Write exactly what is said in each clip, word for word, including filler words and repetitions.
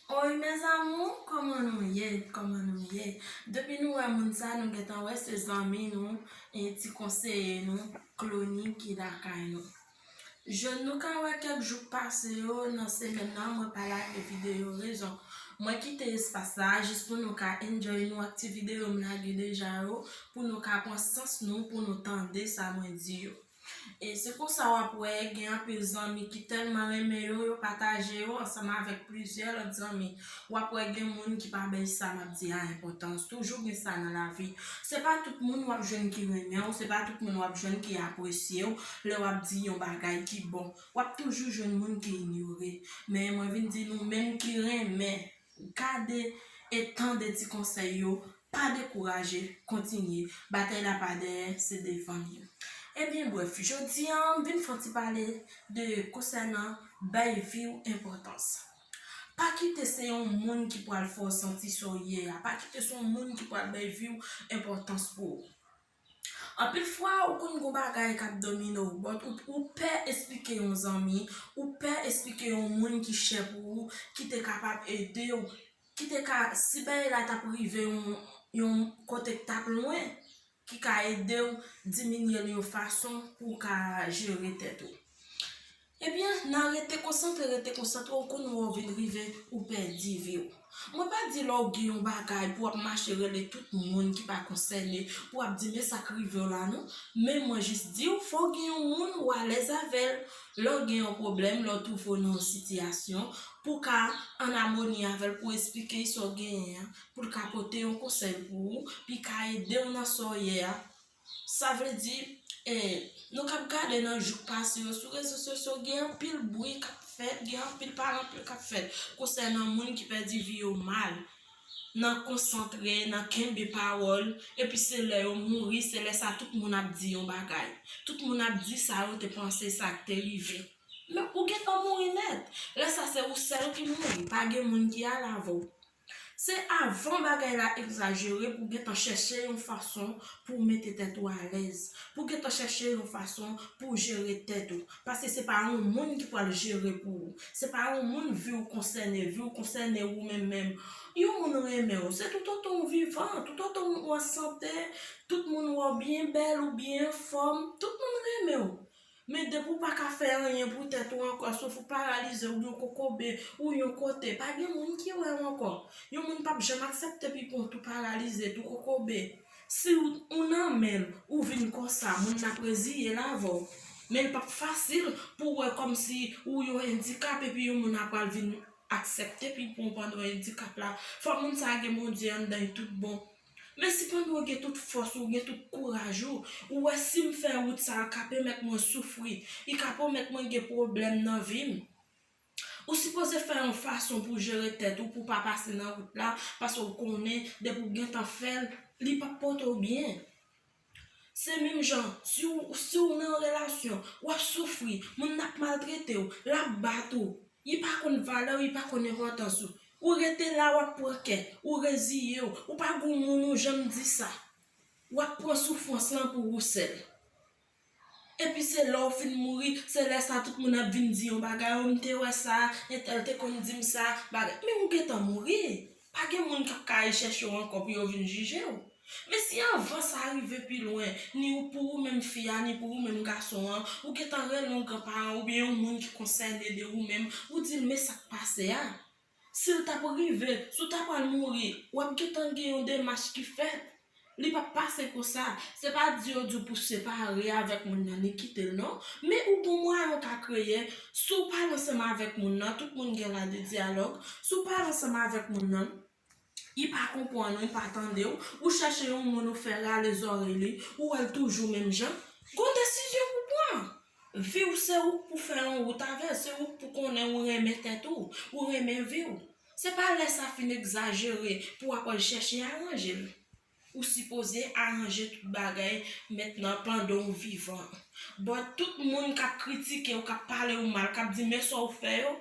Oy, mes amours, kòman nou ye? Kòman nou ye? Depi nou wè moun sa, nou gentan wè se zanmi nou, e ti konseye nou, Clony ki lakay nou. Jwenn nou ka wè kèk jou k pase yo nan semèn nan, mwen pa lage videyo, rezon. Mwen kite espas la jis pou nou ka enjoy nou ak ti videyo m lage deja yo, pou nou ka pran sans nou, pou nou tande sa mwen di yo. E se konsa w ap wè gen anpil zanmi ki tèlman renmen yo, yo pataje yo ansanm avèk plizyè lòt zanmi. W ap wè gen moun ki pa bay sa m ap di a enpòtans. Toujou gen sa nan lavi. Se pa tout moun w ap jwenn ki renmen w, se pa tout moun w ap jwenn ki apresye w lè w ap di yon bagay ki bon. W ap toujou jwenn moun ki inyore. Men mwen vin di nou menm ki renmen gade e tande ti konsèy yo, pa dekouraje, kontinye. Batay la pa dèyè, se devan l ye. Ebyen, brèf, jodi a, m vin fè yon ti pale de konsènan bay vi w enpòtans. Pa kite se yon moun ki pral fè w santi sa w ye a. Pa kite se yon moun ki pral bay vi w enpòtans pou ou. Anpil fwa, ou konn gon bagay k ap domine w, but ou, ou pè esplike yon zanmi, ou pè esplike yon moun ki chè pou ou, ki te kapab ede w, ki te ka, si bagay la t ap rive yon, yon kote k t ap lwen, ki ka ede w diminye l yon fason pou w ka jere tèt ou. Ebyen, nan rete konsantre, rete konsantre, ou konn wè w vin rive, ou pèdi vi w. Mwen pa di lè w gen yon bagay pou w ap mache rele tout moun ki pa konsène, pou w ap di, "Men sa k rive w la non." Men mwen jis di w, fò w gen yon moun ou alèz avè l. Lè w gen yon pwoblèm, lè w twouve w nan yon sitiyasyon, pou w ka an amoni avè l, pou w esplike l sa w genyen an, pou l ka pote yon konsèy pou ou, pou l ka ede w nan sa w ye a. Sa vle di, e, nou k ap gade nan jou k pase yo sou rezo sosyo, gen anpil bri k ap fèt, gen anpil pale anpil k ap fèt konsènan moun ki pèdi vi yo mal, nan konsantre, nan kenbe pawòl, epi se lè yo mouri, se lè sa tout moun ap di yon bagay. Tout moun ap di sa yo te panse, sa k te rive. Men ou gentan mouri nèt. Lè sa se ou sèl ki mouri, pa gen moun ki al avè w. Se avan bagay la egzajere pou w gentan chèche yon fason pou w mete tèt ou alèz, pou w gentan chèche yon fason pou w jere tèt ou. Paske se pa yon moun ki pral jere pou ou. Se pa yon moun vi w konsène, vi w konsène ou menm menm. Yon moun renmen w, se toutotan w vivan, toutotan w an sante, tout moun wè w byen bèl, ou byen anfòm, tout moun renmen w. Men depi w pa ka fè anyen pou tèt ou ankò, sof ou paralize, ou gen kokobe, ou yon kote, pa gen moun ki wè w ankò. Yon moun p ap janm aksepte pipo w tou paralize, tou kokobe. Si w, ou nan men l, ou vin konsa, moun nan ap reziye l avè w. Men l p ap fasil pou w wè kòmsi ou yon endikap epi yon moun ap pral vin aksepte pipo w pandan w endikap la. Fò moun sa a gen Bondye anndan l tout bon. Men si pandan w gen tout fòs ou, w gen tout kouraj ou, ou wè si m fè wout sa a, l ka pèmèt mwen soufri, li ka pèmèt mwen gen pwoblèm nan vi m. Ou sipoze fè yon fason pou w jere tèt ou, pou w pa pase nan wout la, paske w konnen depi w gentan fè l, li p ap pote w byen. Se menm jan, si w, si w nan yon relasyon, w ap soufri, moun nan ap maltrete w, l ap bat ou, li pa konn valè w, li pa konn enpòtans ou. Ou rete la, w ap pran kè, ou reziye w, ou pa gon moun ou janm di sa. W ap pran soufrans lan pou ou sèl. Epi se lè w fin mouri, se lè sa tout moun ap vin di yon bagay, o m te wè sa, entèl te konn di m sa, bagay. Men ou gentan mouri. Pa gen moun k ap ka al chèche w ankò pou yo vin jije w. Men si anvan sa rive pi lwen, ni ou pou ou menm fi a, ni pou ou menm gason an, ou gentan rele yon granparan oubyen yon moun ki konsène de ou menm, ou di l men sa k pase a. Si l t ap rive, si w ta pral mouri, w ap gentan gen yon demach ki fèt. Li p ap pase konsa. Se pa di yo di w pou w separe avèk moun nan ni kite l non. Men ou gon mwayen w ka kreye. Si w pale ansanm avèk moun nan, tout moun gen lwa de dyalòg. Si w pale ansanm avèk moun nan, li pa konprann ou, li pa tande w, ou chèche yon moun ou fè rale zòrèy li, ou wè l toujou menm jan, gon desizyon pou pran. Vi w se ou k pou fè yon wout avè l, se ou k pou konnen ou renmen tèt ou, ou renmen vi w. Se pa lè sa fin egzajere pou w ap al chèche aranje l. Ou sipoze aranje tout bagay mentnan pandan w vivan. But tout moun k ap kritike w, k ap pale w mal, k ap di men sa w fè yo,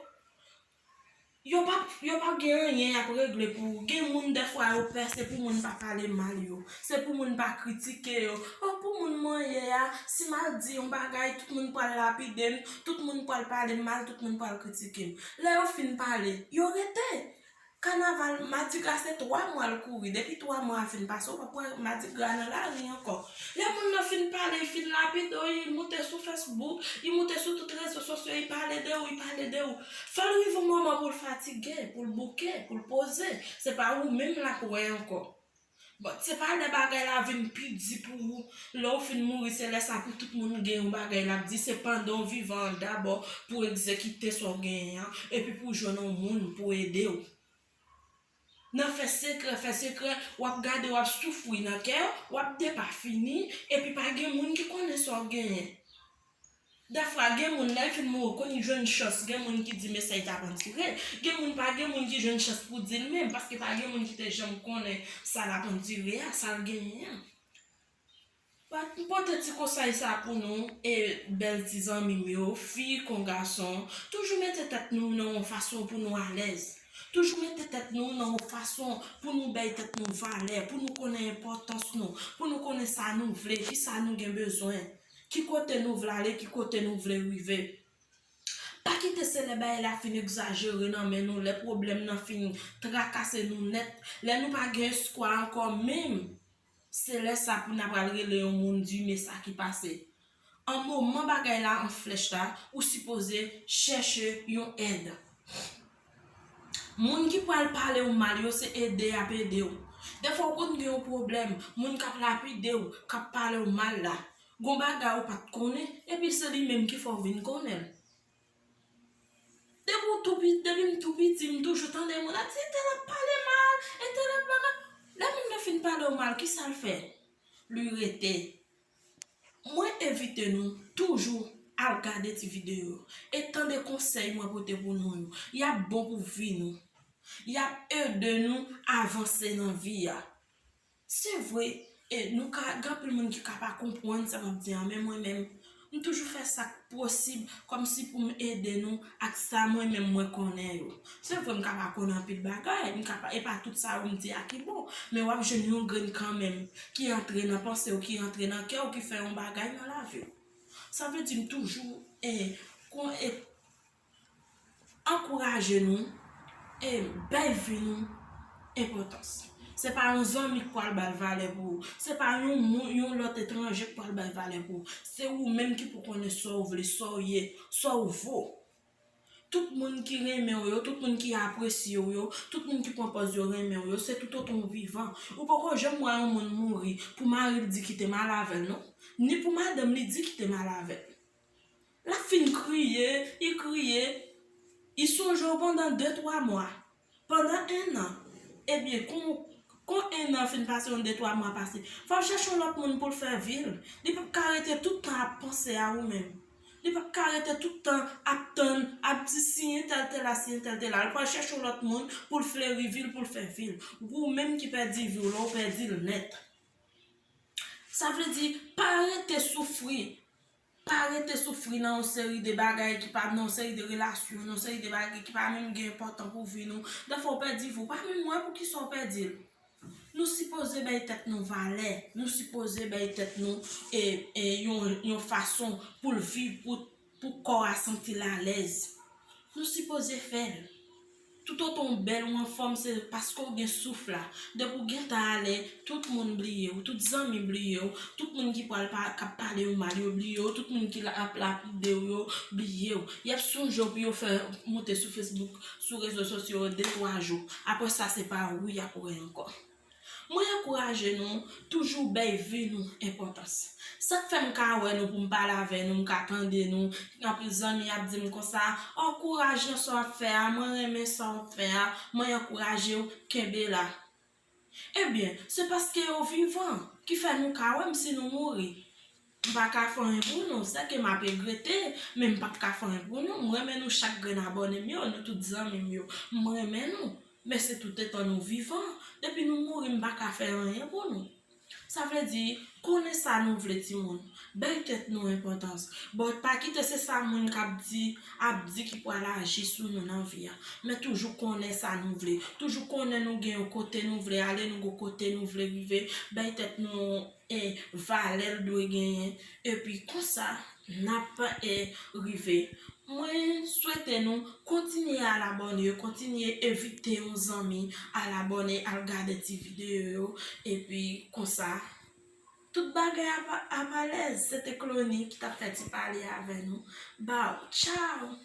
yo p ap, yo p ap gen anyen y ap regle pou ou. Gen moun dèfwa yo pè se pou moun pa pale mal yo, se pou moun pa kritike yo. O, pou moun mwen ye a, si m al di yon bagay, tout moun pral lapide m, tout moun pral pale m mal, tout moun pral kritike m. Lè yo fin pale, yo rete. Kanaval, madigra se twa mwa l kouri. Depi twa mwa a fin pase, ou p ap wè madigra nan lari ankò. Lè moun nan fin pale, li fin lapide w, li moute sou Facebook, li moute sou tout rezo sosyo, li pale de ou, li pale de ou. Fò l rive yon moman pou l fatige, pou l bouke, pou l poze. Se pa ou menm l ap wè ankò. Bon, se pa lè bagay la vin pi di pou ou. Lè w fin mouri, se lè sa pou tout moun gen yon bagay l ap di. Se pandan w vivan an dabò pou w egzekite sa w genyen an, epi pou w jwenn yon moun pou ede w. Nan fè sekrè, fè sekrè, w ap gade, w ap soufri nan kè w, w ap depafini, epi pa gen moun ki konnen sa w genyen. Dèfwa, gen moun, lè l fin mouri, konn li jwenn chans, gen moun ki di mesaj t ap andire, gen moun pa gen moun ki jwenn chans pou di l menm, paske pa gen moun ki te janm konnen sa l ap andire a, sa l genyen an. But, m pote ti konsèy sa pou nou, e bèl ti zanmi m yo, fi kon gason, toujou mete tèt nou nan yon fason pou nou alèz. Toujou mete tèt nou nan yon fason pou nou bay tèt nou valè, pou nou konnen enpòtans nou, pou nou konnen sa nou vle, kisa nou gen bezwen, ki kote nou vle ale, ki kote nou vle rive. Pa kite se lè bagay la fin egzajere nan men nou, lè pwoblèm nan fin trakase nou nèt, lè nou pa gen espwa ankò menm. Se lè sa pou n ap al rele yon moun di men sa ki pase. An moman bagay la an flèch la, ou sipoze chèche yon èd. Moun ki pral pale w mal yo, se ede y ap ede w. Dèfwa ou konn gen yon pwoblèm, moun k ap lapide w, k ap pale w mal la, gon bagay ou pa t konnen, epi se li menm ki fè w vin konnen l. Depi w tou pi-, depi m tou piti, m toujou tande moun ap di, "Entèl ap pale mal, entèl ap bagay." Lè moun nan fin pale w mal, kisa l fè? Li rete. Mwen envite nou toujou al gade ti videyo yo e tande konsèy mwen pote pou nou yo. Y ap bon pou vi nou. Y ap ede nou avanse nan vi a. Se vre, e nou ka, gen anpil moun ki ka pa konprann sa m ap di an, men mwen menm, m toujou fè sa k posib kòmsi pou m ede nou ak sa mwen menm mwen konnen yo. Se vre, m ka pa konn anpil bagay, m ka pa, e pa tout sa yo m di a ki bon, men w ap jwenn yon grenn kanmenm ki antre nan panse w, ki antre nan kè w, ki fè yon bagay nan lavi w. Sa vle di m toujou, e, kon, e, ankouraje nou e bay vi nou enpòtans. Se pa yon zanmi k pral ba l valè pou ou. Se pa yon moun, yon lòt etranje k pral ba l valè pou ou. Se ou menm ki pou konnen sa w vle, sa w ye, sa w vo. Tout moun ki renmen w yo, tout moun ki apresye w yo, tout moun ki pran pòz yo renmen w yo, se toutotan w vivan. Ou poko janm wè yon moun mouri pou mari l di kite m al avè l, non. Ni pou madanm li di kite m al avè l. L ap fin kriye, li kriye, li sonje w pandan de, twa mwa, pandan en an. Ebyen, kon, kon en an fin pase, yon de, twa mwa pase, fò l chèche yon lòt moun pou l fè vi l. Li p ap ka rete tout tan ap panse a ou menm. Li p ap ka rete tout tan ap tann, ap di si entèl te la, si entèl te la. L pral chèche yon lòt moun pou l fleri vi l, pou l fè vi l. Ou menm ki pèdi vi w, lè w pèdi l nèt. Sa vle di, pa rete soufri. Pa rete soufri nan yon seri de bagay ki pa, nan yon seri de relasyon, nan yon seri de bagay ki pa menm gen enpòtan pou vi nou. Dèfwa w pèdi vi w, pa menm wè poukisa w pèdi l. Nou sipoze bay tèt nou valè. Nou sipoze bay tèt nou, e, e, yon, yon fason pou l viv, pou, pou kò a santi l alèz. Nou sipoze fè l. Toutotan w bèl, ou anfòm, se paske w gen souf la. Depi w gentan ale, tout moun bliye w, tout zanmi bliye w, tout moun ki pral pa, k ap pale w mal yo bliye w, tout moun ki la, ap lapide w yo bliye w. Y ap sonje w pou yo fè moute sou Facebook, sou rezo sosyo yo de twa jou. Apre sa, se pa ou y ap wè ankò. Mwen ankouraje nou toujou bay vi nou enpòtans. Sa k fè m ka wè nou pou m pale avè nou, m ka tande nou, anpil zanmi ap di m konsa, "Ò, kouraj nan sa w ap fè a, mwen renmen sa w ap fè a, mwen ankouraje w, kenbe la." Ebyen, se paske yo vivan ki fè nou ka wè m si nou mouri. M pa ka fè anyen pou nou, sèke m ap regrete, men m p ap ka fè anyen pou nou. M renmen nou chak grenn abòne m yo, nou tout zanmi m yo. M renmen nou, men se toutotan nou vivan. Depi nou mouri, m pa ka fè anyen pou nou. Sa vle di, konnen sa nou vle, timoun. Bay tèt nou enpòtans. But pa kite se sa moun k ap di, ap di ki pral aji sou nou nan vi a. Men toujou konnen sa nou vle. Toujou konnen nou gen yon kote nou vle ale, nou gen yon kote nou vle rive. Bay tèt nou, e, valè l dwe genyen. Epi konsa, n ap e, rive. Mwen swete nou kontinye al abòne, kontinye envite yon zanmi al abòne, al gade ti videyo yo, epi konsa, tout bagay ap, ap alèz. Se te Clony ki t ap fè ti pale avè nou. Baw, tchaw!